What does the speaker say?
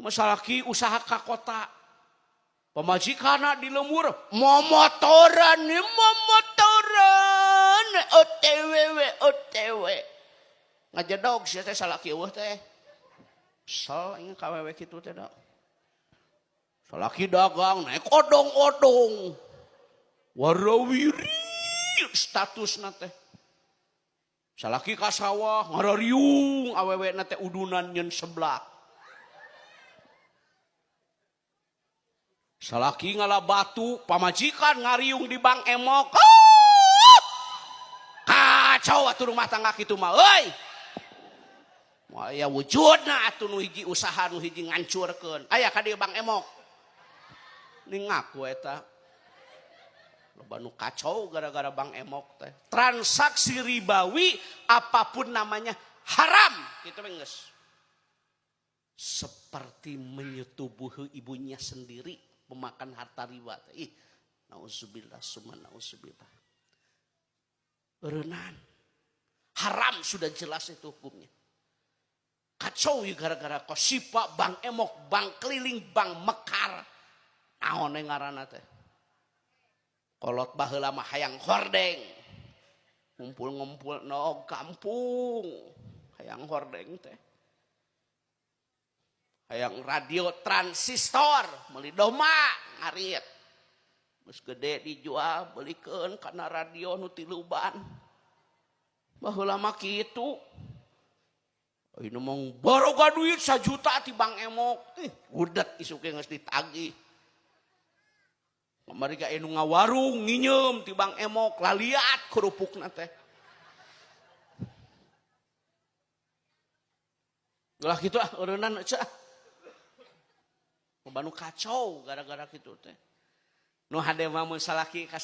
Salaki usaha ka kota. Pamajikanna di lembur momotoran momotoran OTW we OTW. Ngajedog sia teh salaki eueuh teh. Kesel aing ka awewe kitu teh da. Salaki dagang naik odong-odong. Warawiri statusna teh. Salaki ka sawah ngarariung awewena teh udunan nyeun seblak. Salaki ngala batu, pamajikan ngariung di Bank Emok. Ah! Kacau atuh rumah tangga kitu mah euy. Moal aya wujudna atuh nu hiji usaha nu hiji ngancurkeun. Aya ka dieu Bank Emok. Ning ngaku eta. Loba nu kacau gara-gara Bank Emok teh. Transaksi ribawi apapun namanya haram kitu we geus. Seperti menyetubuhi ibunya sendiri memakan harta riba. Ih, nauzubillah summa nauzubillah. Eureunnan. Haram sudah jelas itu hukumnya. Kacau ya gara-gara kosipa, Bank Emok, bank keliling, bank mekar. Naon ngaranna teh? Kolot baheula mah hayang hordeng. Ngumpul-ngumpul no kampung. Hayang hordeng teh. Hayang radio transistor, meuli doma ngarit. Geus gede dijual, belikeun kana radio nu tiluban. Baheula mah kitu. Ayeuna mah baroga duit 1 juta ti Bank Emok. Ih, udet isuke geus ditagih. Kamari ka anu ngawarung nginyeum ti Bank Emok, laliat kerupukna teh. Ulah kitu ah eureunnan euceuh. Loba nu kacau gara-gara kitu teh. Nu hade mah mun salaki ka